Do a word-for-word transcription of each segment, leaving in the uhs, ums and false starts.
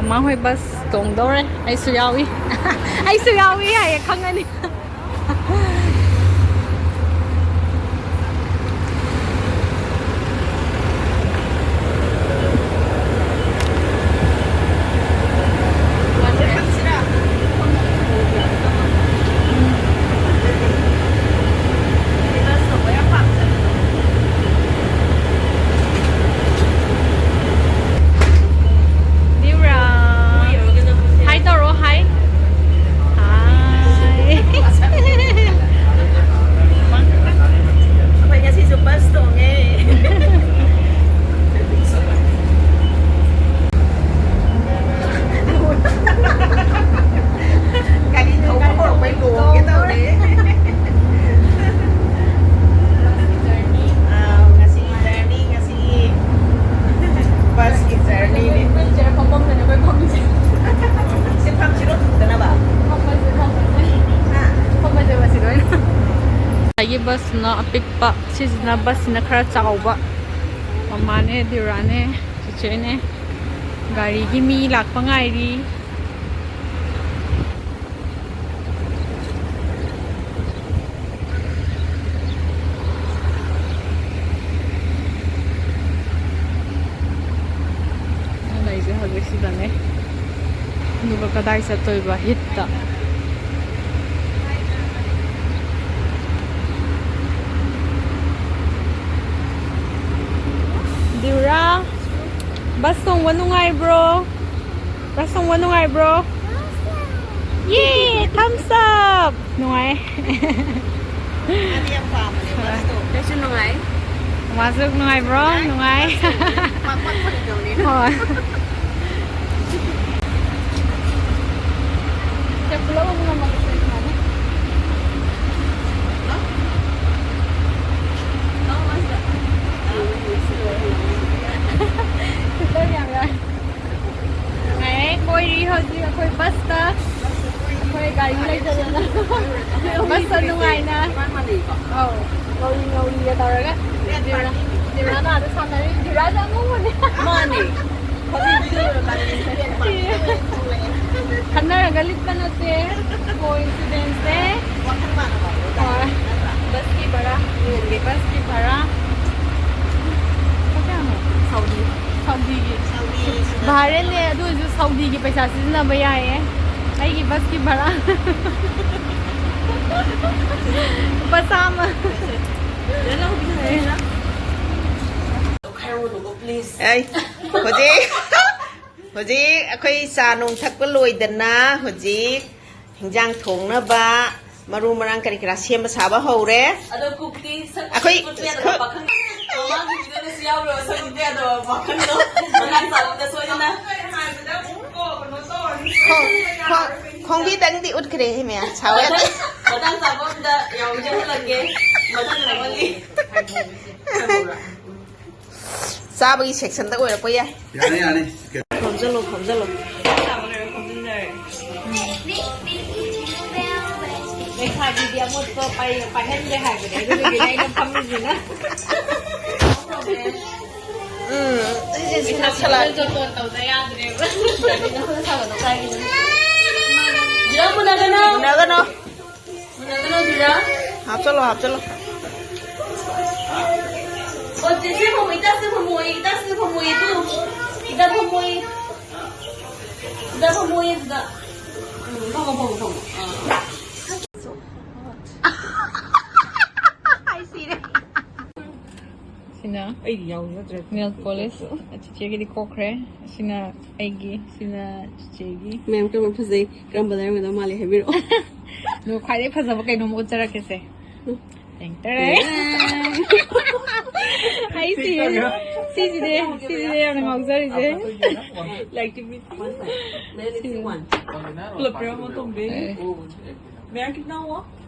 ꯃꯥ ꯍꯣꯏ ꯕꯁ ꯇꯣꯡꯗꯧꯔꯦ꯫ ꯑꯩꯁꯨ ꯌꯥꯎꯏ꯫ ꯑꯩꯁꯨ ꯌꯥꯎꯏ ꯍꯥꯏꯌꯦ, ꯈꯪꯉꯅꯤ꯫ ꯗꯤꯎꯔꯥ꯫ ꯍꯥꯏ ꯇꯧꯔꯣ, ꯍꯥꯏ꯫ ꯍꯥꯏ꯫ ꯑꯩꯈꯣꯏ ꯉꯁꯤꯁꯨ ꯕꯁ ꯇꯣꯡꯉꯦ꯫ ꯒꯥꯔꯤ ꯊꯧꯕ ꯍꯧꯔꯛꯄꯩ ꯂꯣꯡꯒꯦ ꯇꯧꯔꯦ꯫ ꯑꯥ, ꯉꯁꯤ journey, ꯉꯁꯤ ꯕꯁꯀꯤ journeyꯅꯦ꯫ Wheelchair ꯐꯝꯐꯝꯗꯅꯦ ꯑꯩꯈꯣꯏ ꯐꯝꯃꯤꯁꯦ꯫ ꯁꯤ ꯐꯝꯁꯤꯔꯣ ꯇꯨꯗꯅꯕ? ꯐꯝꯃꯁꯦ, ꯐꯝꯃꯁꯦ꯫ ꯍꯥ? ꯐꯝꯃꯁꯦ ꯃꯁꯤꯗ ꯑꯣꯏꯅ꯫ ꯑꯩꯒꯤ ꯕꯁꯅ ꯑꯄꯤꯛꯄ, ꯁꯤꯁꯤꯅ ꯕꯁꯁꯤꯅ ꯈꯔ ꯆꯥꯎꯕ꯫ ꯃꯃꯥꯅꯦ, ꯗꯤꯎꯔꯥꯅꯦ, ꯆꯤꯆꯦꯅꯦ꯫ ꯒꯥꯔꯤꯒꯤ ꯃꯤ ꯂꯥꯛꯄ ꯉꯥꯏꯔꯤ꯫ ꯑꯩꯅ ꯂꯩꯁꯦ ꯍꯧꯖꯤꯛ ꯁꯤꯗꯅꯦ꯫ ꯑꯗꯨꯒ ꯀꯗꯥꯏ ꯆꯠꯇꯣꯏꯕ? ꯍꯤꯠꯇ꯫ ꯗꯤꯎꯔꯥ, ꯕꯁ ꯇꯣꯡꯕ ꯅꯨꯡꯉꯥꯏꯕ꯭ꯔꯣ? ꯕꯁ ꯇꯣꯡꯕ ꯅꯨꯡꯉꯥꯏꯕ꯭ꯔꯣ? ꯌꯦ! Thumbs up! ꯅꯨꯡꯉꯥꯏ꯫ ꯃꯥꯗꯤ ꯌꯥꯝ ꯄꯥꯝꯕꯅꯦ ꯕꯁꯇꯣ꯫ ꯑꯩꯁꯨ ꯅꯨꯡꯉꯥꯏ꯫ ꯃꯥꯁꯨ ꯅꯨꯡꯉꯥꯏꯕ꯭ꯔꯣ? ꯅꯨꯡꯉꯥꯏ꯫ ꯅꯨꯡꯉꯥꯏ꯫ ꯄꯥꯛ ꯄꯥꯛ ꯐꯪꯗꯕꯅꯤꯅ꯫ ꯍꯣꯏ꯫ ꯁꯦ, ꯄꯨꯂꯞ ꯑꯃꯨꯛ ꯅꯝꯃꯒꯦ, ꯁꯦ, ꯁꯨꯃꯥꯏꯅ꯫ ꯂꯥꯛꯑꯣ, ꯂꯥꯛꯑꯣ, ꯁꯤꯗ꯫ ꯐꯤꯜꯇꯔ ꯃꯌꯥꯝ ꯌꯥꯎꯔꯦ꯫ ꯅꯨꯡꯉꯥꯏꯔꯦ, ꯀꯣꯏꯔꯤ ꯍꯧꯖꯤꯛ ꯑꯩꯈꯣꯏ ꯕꯁꯇ꯫ ꯑꯩꯈꯣꯏ ꯒꯥꯔꯤ ꯂꯩꯇꯗꯅ ꯕꯁꯇ ꯅꯨꯡꯉꯥꯏꯅ꯫ ꯑꯧ, ꯉꯧꯔꯤ ꯉꯧꯔꯤꯒ ꯇꯧꯔꯒ꯫ ꯗꯤꯔꯥ-, ꯗꯤꯔꯥꯅ ꯑꯥꯗ ꯁꯥꯟꯅꯔꯤ꯫ ꯗꯤꯔꯥꯁꯦ ꯑꯉꯧꯕꯅꯦ꯫ ꯃꯥꯅꯦ꯫ ꯍꯧꯖꯤꯛ ꯚꯤꯗꯤꯑꯣ ꯌꯦꯡꯉꯀꯥꯟꯗꯗꯤ ꯁꯤ ꯄꯦꯟ ꯄꯥꯝꯃꯦ꯫ ꯈꯟꯅꯔꯒ ꯂꯤꯠꯄ ꯅꯠꯇꯦ꯫ ꯀꯣꯏꯟꯁꯤꯗꯦꯟꯁꯅꯦ꯫ ꯍꯣꯏ꯫ ꯕꯁꯀꯤ ꯚꯔꯥ꯫ ꯕꯁꯀꯤ ꯚꯔꯥ꯫ ꯀꯌꯥꯅꯣ? ꯁꯥꯎꯗꯤ꯫ ꯁꯥꯎꯗꯤꯒꯤ꯫ ꯁꯥꯎꯗꯤ꯫ ꯚꯥꯔꯦꯟꯅꯦ, ꯑꯗꯨ ꯑꯣꯏꯔꯁꯨ ꯁꯥꯎꯗꯤꯒꯤ ꯄꯩꯁꯥ ꯁꯤꯖꯤꯟꯅꯕ ꯌꯥꯏꯌꯦ꯫ ꯑꯩꯒꯤ ꯕꯁꯀꯤ ꯚꯔꯥ꯫ ꯂꯨꯄꯥ ꯆꯥꯝꯃ꯫ ꯑꯩ ꯍꯧꯖꯤꯛ, ꯍꯧꯖꯤꯛ ꯑꯩꯈꯣꯏ ꯆꯥ ꯅꯨꯡ ꯊꯛꯄ ꯂꯣꯏꯗꯅ ꯍꯧꯖꯤꯛ ꯍꯤꯟꯖꯥꯡ ꯊꯣꯡꯅꯕ ꯃꯔꯨ ꯃꯔꯥꯡ ꯀꯔꯤ ꯀꯔꯥ ꯁꯦꯝꯕ ꯁꯥꯕ ꯍꯧꯔꯦ꯫ ꯑꯗꯣ ꯀꯨꯛꯇꯤ ꯁꯛ ꯑꯩꯈꯣꯏ ꯎꯠꯄ ꯌꯥꯗꯕ ꯀꯨꯛ ꯄꯥꯈꯪ꯫ ꯃꯃꯥꯡꯒꯤ ꯚꯤꯗꯤꯑꯣꯗꯁꯨ ꯌꯥꯎꯈ꯭ꯔꯕ ꯁꯛ ꯎꯠꯄ ꯌꯥꯗꯕ ꯄꯥꯈꯪꯗꯣ ꯃꯇꯥꯡ ꯆꯥꯕꯗ ꯁꯣꯏꯗꯅ꯫ ꯈꯣꯡ-, ꯈꯣꯡ-, ꯈꯣꯡꯕꯤꯗꯪꯗꯤ ꯎꯠꯈ꯭ꯔꯦ ꯃꯌꯥꯝ ꯁꯥꯎ ꯌꯥꯗꯦ꯫ ꯃꯇꯥꯡ ꯆꯥꯕ ꯑꯝꯗ ꯌꯥꯎꯖꯍꯜꯂꯛꯀꯦ꯫ ꯃꯊꯪ ꯑꯃꯒꯤ꯫ ꯆꯥꯕꯒꯤ ꯁꯦꯛꯁꯟꯗ ꯑꯣꯏꯔꯛꯄ ꯌꯥꯏ꯫ ꯌꯥꯅꯤ, ꯌꯥꯅꯤ꯫ ꯈꯣꯝꯖꯜꯂꯣ, ꯈꯣꯝꯖꯜꯂꯣ꯫ ꯂꯩꯁꯥꯕꯤꯗꯤ ꯑꯃꯣꯠꯄ ꯄꯥꯏ-, ꯄꯥꯏꯍꯟꯗꯦ ꯍꯥꯏꯕꯅꯦ, ꯑꯗꯨꯗꯨꯒꯤꯅꯦ ꯑꯩꯅ ꯐꯝꯃꯤꯁꯤꯅ꯫ ꯎꯝ, ꯁꯤꯁꯦ ꯁꯤꯅ ꯁꯂꯥꯗ꯫ ꯖꯣꯇꯣꯟ ꯇꯧꯗ ꯌꯥꯗ꯭ꯔꯦꯕ꯫ ꯁꯤꯗꯗꯤ ꯅꯈꯨꯠꯅ ꯁꯥꯒꯠꯂꯣ, ꯀꯥꯏꯒꯤꯅꯣ? ꯌꯥꯝ ꯃꯨꯟꯅꯒꯅꯣ꯫ ꯃꯨꯟꯅꯒꯅꯣ꯫ ꯃꯨꯟꯅꯒꯅꯣ ꯁꯤꯗ꯫ ꯍꯥꯞꯆꯜꯂꯣ, ꯍꯥꯞꯆꯜꯂꯣ꯫ ꯑꯣ, ꯆꯦ, ꯁꯤ ꯐꯝꯃꯣ, ꯏꯇꯥ ꯁꯤ ꯐꯝꯃꯣ, ꯏꯇꯥ ꯁꯤ ꯐꯝꯃꯣ, ꯏꯇꯨ꯫ ꯏꯇꯥ ꯐꯝꯃꯣ, ꯏꯇꯥ ꯐꯝꯃꯣ, ꯏꯇꯥ꯫ ꯎꯝ, ꯐꯝꯃꯣ, ꯐꯝꯃꯣ, ꯐꯝꯃꯣ꯫ ꯑꯥ꯫ ꯑꯩ ꯁꯤꯔꯦ꯫ ꯁꯤꯅ ꯑꯩꯗꯤ ꯌꯥꯎꯖꯗ꯭ꯔꯦ꯫ Nail polish꯫ ꯆꯤꯆꯦꯒꯤꯗꯤ ꯀꯣꯛꯈ꯭ꯔꯦ꯫ ꯁꯤꯅ ꯑꯩꯒꯤ, ꯁꯤꯅ ꯆꯤꯆꯦꯒꯤ꯫ ꯃꯦꯝ, ꯀꯔꯝꯕ ꯐꯖꯩ? ꯀꯔꯝꯕ ꯂꯩꯔꯝꯒꯗꯧ ꯃꯥꯜꯂꯤ ꯍꯥꯏꯕꯤꯔꯛꯑꯣ꯫ ꯑꯗꯣ ꯈ꯭ꯋꯥꯏꯗꯒꯤ ꯐꯖꯕ ꯀꯩꯅꯣꯝ ꯎꯠꯆꯔꯛꯀꯦꯁꯦ꯫ ꯇꯦꯡ ꯇꯦꯔꯦ꯫ ꯇꯦꯡ꯫ ꯑꯩ ꯁꯤ-, ꯁꯤꯁꯤꯅꯦ, ꯁꯤꯁꯤꯅꯦ ꯌꯥꯝꯅ ꯉꯥꯎꯖꯔꯤꯁꯦ꯫ Like to meet you. One second. Let me see one. ꯄꯨꯂꯞ ꯄꯨꯂꯞ ꯑꯃ ꯇꯣꯡꯗꯦ꯫ ꯑꯦ꯫ ꯃꯌꯥꯝ ꯀꯤꯠꯅꯥ ꯍꯨꯋꯥ?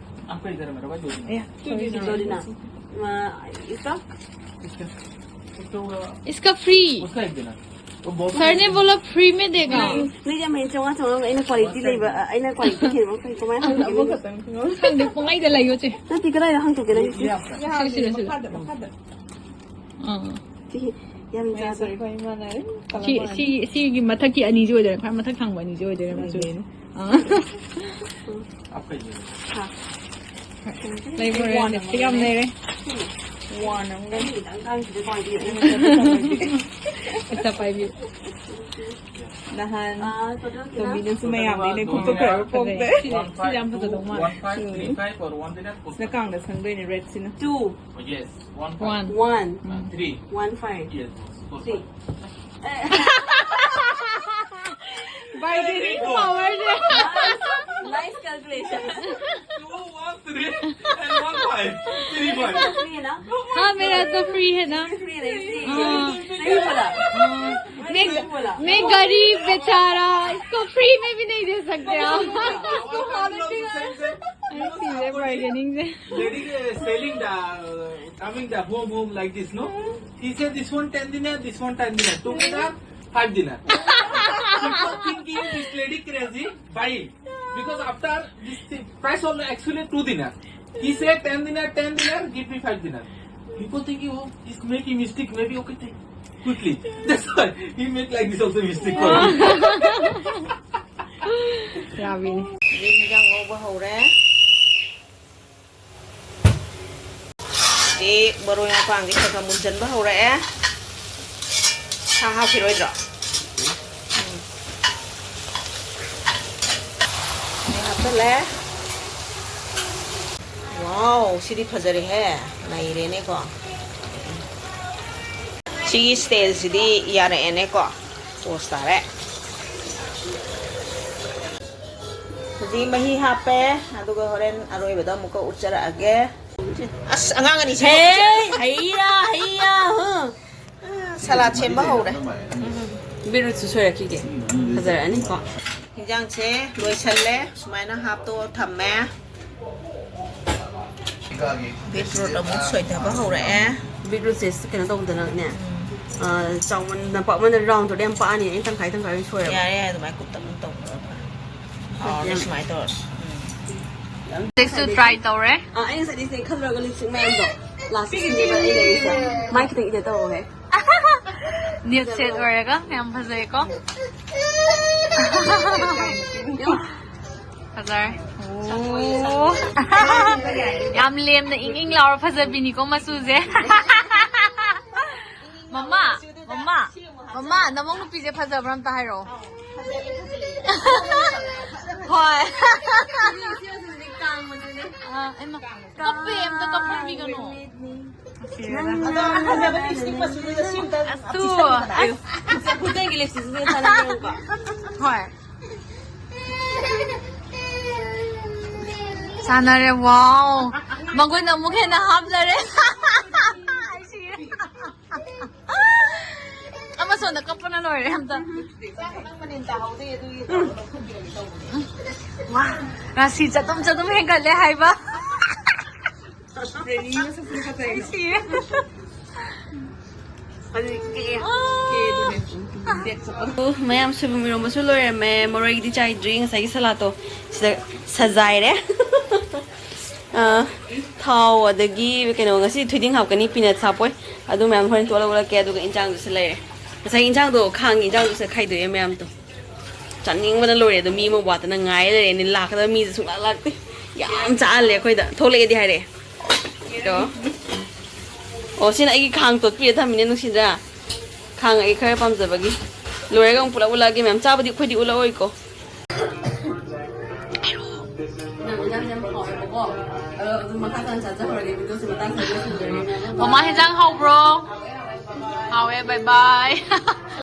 आपका इधर है मेरा भाई, दो दिन। ꯑꯦ, ꯁꯣꯔꯤ, ꯁꯣꯔꯤ꯫ ꯗꯣꯔꯤꯅꯥ꯫ ꯃꯥ, ꯏꯁꯀꯥ? इसका? इसका तो, इसका फ्री। उसका एक दिन है। वो बहुत। सर ने बोला फ्री में देगा। ꯅꯣꯏ, ꯅꯣꯏꯗꯤ ꯑꯃ ꯆꯥꯝꯃꯉꯥ ꯆꯥꯝꯃꯉꯥ ꯑꯩꯅ ꯀ꯭ꯋꯥꯂꯤꯇꯤ ꯂꯩꯕ, ꯑ, ꯑꯩꯅ ꯀ꯭ꯋꯥꯂꯤꯇꯤ ꯈꯦꯠꯅꯕ ꯈꯪꯉꯤ꯫ ꯀꯃꯥꯏꯅ ꯍꯪꯒꯦ ꯃꯤꯅ? ꯑꯃꯈꯛꯇꯪ ꯈꯪꯍꯧ-, ꯈꯪꯗꯦ, ꯄꯪꯍꯥꯏꯗ ꯂꯩꯌꯣ ꯆꯦ꯫ ꯅꯠꯇꯦ, ꯀꯗꯥꯏꯗ ꯍꯪꯗꯣꯛꯀꯦ ꯅꯪ? ये आपका। ꯁꯤꯗ, ꯁꯤꯗ, ꯁꯤꯗ꯫ ꯃꯈꯥꯗ, ꯃꯈꯥꯗ꯫ ꯑꯥ꯫ ꯁꯤ ꯌꯥꯝ ꯆꯥꯗ꯭ꯔꯦ꯫ ꯁꯤ ꯁꯤ ꯁꯤꯒꯤ ꯃꯊꯛꯀꯤ ꯑꯅꯤꯁꯤ ꯑꯣꯏꯗꯣꯏꯔꯥ? ꯈ꯭ꯋꯥꯏ ꯃꯊꯛ ꯊꯪꯕ ꯑꯅꯤꯁꯤ ꯑꯣꯏꯗꯣꯏꯔꯥ ꯃꯆꯨ? ꯑꯥ꯫ ꯂꯩꯕ ꯂꯤꯞꯁꯇꯤꯛ ꯌꯥꯝ ꯂꯩꯔꯦ꯫ ꯋꯥꯟ ꯑꯃꯒ꯫ ꯄꯩꯁꯥ ꯄꯥꯏꯕꯤ꯫ ꯅꯍꯥꯟ ꯇꯣꯝꯕꯤꯅꯁꯨ ꯃꯌꯥꯝꯗꯒꯤ ꯂꯩꯈꯣꯝ ꯇꯣꯛꯈ꯭ꯔꯕ ꯄꯣꯛꯇꯦ꯫ ꯁꯤꯗꯤ ꯌꯥꯝ ꯐꯖꯗꯧ ꯃꯥꯜꯂꯦ꯫ ꯁꯤꯅ ꯀꯥꯡꯗ ꯁꯪꯗꯣꯏꯅꯦ ꯔꯦꯗꯁꯤꯅ꯫ Two. One. One. One. Three. One five. Yes. Three. Bargaining power niya. Nice calculation. Two, one, three, and one five. Three, five. Free है ना? हाँ, मेरा तो फ्री है ना। Free है ना, इसलिए। हाँ। नहीं बोला। मैं मैं गरीब बेचारा, इसको फ्री में भी नहीं दे सकते आप। इसको हालत भी। अरे, सीधे bargaining से। Lady selling the, coming the home, home like this, no? He said, "This one ten dinar, this one ten dinar. Together, five dinar." People thinking this lady crazy, buy it. Because after this thing, price only actually two dinar. He said, "ten dinar, ten dinar, give me five dinar." People thinking, "Oh, he's making mistake, maybe okay, take quickly." That's why he make like this also mistake. ꯌꯥꯕꯤꯅꯤ꯫ ꯍꯧꯖꯤꯛ ꯍꯤꯟꯖꯥꯡ ꯉꯧꯕ ꯍꯧꯔꯦ꯫ ꯍꯧꯖꯤꯛ ꯃꯔꯣꯏ ꯃꯄꯥꯡꯗꯤ ꯈꯔ ꯈꯔ ꯃꯨꯟꯖꯟꯕ ꯍꯧꯔꯛꯑꯦ꯫ ꯁꯥ ꯍꯥꯞꯈꯤꯔꯣꯏꯗ꯭ꯔꯣ? ꯎꯝ꯫ ꯁꯤ ꯍꯥꯞꯆꯜꯂꯦ꯫ ꯋꯥꯎ, ꯁꯤꯗꯤ ꯐꯖꯔꯦꯍꯦ꯫ ꯅꯩꯔꯦꯅꯦꯀꯣ꯫ ꯁꯤꯒꯤ ꯁ꯭ꯇꯦꯖꯁꯤꯗꯤ ꯌꯥꯔꯛꯑꯦꯅꯦꯀꯣ꯫ ꯄꯣꯁ ꯇꯥꯔꯦ꯫ ꯍꯧꯖꯤꯛ ꯃꯍꯤ ꯍꯥꯞꯄꯦ, ꯑꯗꯨꯒ ꯍꯣꯔꯦꯟ ꯑꯔꯣꯏꯕꯗ ꯑꯃꯨꯛꯀ ꯎꯠꯆꯔꯛꯑꯒꯦ꯫ ꯑꯁ, ꯑꯉꯥꯡ ꯑꯅꯤꯁꯦ ꯍꯦ, ꯍꯩꯌꯥ, ꯍꯩꯌꯥ, ꯍꯨ꯫ ꯑꯥ, ꯁꯂꯥꯗ ꯁꯦꯝꯕ ꯍꯧꯔꯦ꯫ ꯕꯤꯠꯔꯨꯠꯁꯨ ꯁꯣꯏꯔꯛꯈꯤꯒꯦ꯫ ꯐꯖꯔꯛꯑꯅꯤꯀꯣ꯫ ꯍꯤꯟꯖꯥꯡꯁꯦ ꯂꯣꯏꯁꯜꯂꯦ꯫ ꯁꯨꯃꯥꯏꯅ ꯍꯥꯞꯇꯣꯛꯑ ꯊꯝꯃꯦ꯫ ꯕꯤꯠꯔꯨꯠ ꯑꯃꯨꯛ ꯁꯣꯏꯊꯕ ꯍꯧꯔꯛꯑꯦ꯫ ꯕꯤꯠꯔꯨꯠꯁꯦ ꯀꯩꯅꯣ ꯇꯧꯗꯅꯅꯦ, ꯑ, ꯆꯥꯎꯃꯟꯅ ꯄꯥꯛꯃꯟꯅ ꯔꯥꯎꯟ ꯇꯧꯔꯗꯤ ꯌꯥꯝ ꯄꯥꯛꯑꯅꯤ꯫ ꯑꯩꯅ ꯇꯪꯈꯥꯏ ꯇꯪꯈꯥꯏ ꯑꯣꯏꯅ ꯁꯣꯏꯔꯕ꯫ ꯌꯥꯔꯦ, ꯌꯥꯔꯦ, ꯑꯗꯨꯃꯥꯏꯅ ꯀꯨꯞꯇꯛꯅ ꯇꯧꯕꯅ ꯐꯔꯦ꯫ ꯍꯥꯎꯔꯅꯤ ꯌꯥꯝ ꯁꯨꯃꯥꯏꯅ ꯇꯧꯔꯗꯤ꯫ ꯎꯝ꯫ ꯍꯧꯖꯤꯛꯁꯨ ꯇ꯭ꯔꯥꯏ ꯇꯧꯔꯦ꯫ ꯑ, ꯑꯩ ꯉꯁꯥꯏꯗꯩ ꯁꯤ ꯈꯜꯂꯨꯔꯒ ꯂꯤꯞꯁꯇꯤꯛ ꯃꯌꯥꯝꯗꯣ ꯂꯥꯁ ꯁꯤꯅꯦꯕ ꯑꯩ ꯂꯩꯔꯤꯁꯦ꯫ ꯃꯥꯏ ꯈꯤꯇꯪ ꯏꯗꯤꯠ ꯇꯧꯔꯛꯑꯣꯍꯦ꯫ Nude shade ꯑꯣꯏꯔꯒ ꯌꯥꯝ ꯐꯖꯩꯀꯣ꯫ ꯐꯖꯔꯦ꯫ ꯑꯣ꯫ ꯌꯥꯝ ꯂꯦꯝꯅ ꯏꯪ ꯏꯪ ꯂꯥꯎꯔ ꯐꯖꯕꯤꯅꯤꯀꯣ ꯃꯆꯨꯁꯦ꯫ ꯃꯃꯥ, ꯃꯃꯥ, ꯃꯃꯥ, ꯅꯃꯧ ꯅꯨꯄꯤꯁꯦ ꯐꯖꯕ꯭ꯔꯥ ꯑꯝꯇ ꯍꯥꯏꯔꯛꯑꯣ꯫ ꯍꯣꯏ꯫ ꯑ, ꯏꯃꯥ, ꯀꯞꯄꯦ, ꯑꯝꯇ ꯀꯞꯍꯟꯕꯤꯒꯅꯣ꯫ ꯑꯗꯣ ꯐꯖꯕ lipstick ꯃꯆꯨꯗꯨꯗ ꯁꯤ ꯑꯝꯇ ꯑꯗꯨ, ꯊꯤꯖꯤꯜꯂꯨꯗꯅ꯫ ꯑꯁ꯫ ꯍꯧꯖꯤꯛ ꯑꯩꯈꯣꯏ ꯂꯩꯁꯤꯁꯤꯗ ꯊꯥꯅꯕ ꯌꯦꯡꯉꯨꯀꯣ꯫ ꯍꯣꯏ꯫ ꯆꯥꯟꯅꯔꯦ, wow꯫ ꯃꯒꯨꯟ ꯑꯃꯨꯛ ꯍꯦꯟꯅ ꯍꯥꯞꯂꯔꯦ꯫ ꯑꯩ ꯁꯤꯔꯦ꯫ ꯑꯃ ꯁꯣꯝꯗ ꯀꯞꯄꯅ ꯂꯣꯏꯔꯦ ꯑꯝꯇ꯫ ꯆꯥꯛ ꯈꯇꯪ ꯃꯅꯤꯟ ꯇꯥꯍꯧꯗꯦ ꯑꯗꯨꯒꯤ ꯇꯧꯕꯗꯣ ꯈꯨꯝꯕꯤꯔꯒꯦ ꯇꯧꯕꯅꯦ꯫ ꯋꯥ, ꯔꯥꯁꯤ ꯆꯗꯨꯝ ꯆꯗꯨꯝ ꯍꯦꯟꯒꯠꯂꯦ ꯍꯥꯏꯕ꯫ ꯔꯦꯅꯤ ꯃꯁꯛꯁꯤꯗꯤ ꯐꯖꯩ꯫ ꯑꯩ ꯁꯤꯔꯦ꯫ ꯍꯧꯖꯤꯛ ꯀꯦ, ꯀꯦꯗꯨꯅꯦ꯫ ꯕꯦꯛ ꯆꯠꯄ꯫ ꯃꯌꯥꯝ ꯁꯣꯏꯕꯨꯝ ꯏꯔꯣꯝꯕꯁꯨ ꯂꯣꯏꯔꯝꯃꯦ꯫ ꯃꯔꯣꯏꯒꯤꯗꯤ ꯆꯥꯏꯗ꯭ꯔꯤ꯫ ꯉꯁꯥꯏꯒꯤ ꯁꯂꯥꯠꯇꯣ ꯁꯤꯗ ꯁꯖꯥꯏꯔꯦ꯫ ꯑ, ꯊꯥꯎ ꯑꯗꯒꯤ ꯀꯩꯅꯣ, ꯉꯁꯤ ꯊꯣꯏꯗꯤꯡ ꯍꯥꯞꯀꯅꯤ, peanuts ꯍꯥꯞꯄꯣꯏ꯫ ꯑꯗꯨ ꯃꯌꯥꯝ ꯍꯣꯔꯦꯟ ꯇꯣꯠꯂ ꯑꯣꯠꯂꯛꯀꯦ꯫ ꯑꯗꯨꯒ ꯏꯟꯖꯥꯡꯗꯨꯁꯨ ꯂꯩꯔꯦ꯫ ꯉꯁꯥꯏ ꯏꯟꯖꯥꯡꯗꯣ, ꯈꯥꯡꯒꯤ ꯏꯟꯖꯥꯡꯗꯨꯁꯨ ꯈꯥꯏꯗꯣꯛꯑꯦ ꯃꯌꯥꯝꯗꯣ꯫ ꯆꯥꯅꯤꯡꯕꯅ ꯂꯣꯏꯔꯦ꯫ ꯑꯗꯣ ꯃꯤ ꯑꯃ ꯋꯥꯠꯇꯅ ꯉꯥꯏ ꯂꯩꯔꯦꯅꯦ꯫ ꯂꯥꯛꯀꯗꯕ ꯃꯤꯁꯦ ꯁꯨꯡꯂꯥꯛ ꯂꯥꯛꯇꯦ꯫ ꯌꯥꯝ ꯆꯥꯍꯜꯂꯦ ꯑꯩꯈꯣꯏꯗ꯫ ꯊꯣꯛꯂꯛꯑꯦꯗꯤ ꯍꯥꯏꯔꯛꯑꯦ꯫ ꯑꯗꯣ, ꯑꯣ, ꯁꯤꯅ ꯑꯩꯒꯤ ꯈꯥꯡ ꯇꯣꯠꯄꯤꯔ ꯊꯝꯃꯤꯅꯦ ꯅꯨꯡꯁꯤꯗ꯭ꯔꯥ? ꯈꯥꯡ ꯑꯩ ꯈꯔ ꯄꯥꯝꯖꯕꯒꯤ꯫ ꯂꯣꯏꯔꯒ ꯑꯃꯨꯛ ꯄꯨꯂꯞ ꯎꯠꯂꯛꯑꯒꯦ ꯃꯌꯥꯝ꯫ ꯆꯥꯕꯗꯤ ꯑꯩꯈꯣꯏꯗꯤ ꯎꯠꯂꯛꯑꯣꯏꯀꯣ꯫ ꯅꯪ ꯏꯟꯖꯥꯡꯁꯦ ꯌꯥꯝ ꯍꯥꯎꯋꯦꯕꯀꯣ꯫ ꯑꯗꯣ ꯑꯗꯨꯝ ꯃꯈꯥ ꯇꯥꯅ ꯆꯥꯖꯍꯧꯔꯒꯦ꯫ ꯚꯤꯗꯤꯑꯣꯁꯦ ꯃꯇꯥꯡ ꯆꯥꯅ ꯂꯣꯏꯁꯤꯟꯖꯔꯒꯦ ꯃꯌꯥꯝ꯫ ꯃꯃꯥ ꯍꯦꯟꯖꯥꯡ ꯍꯥꯎꯕ꯭ꯔꯣ? ꯍꯥꯎꯋꯦ, bye bye꯫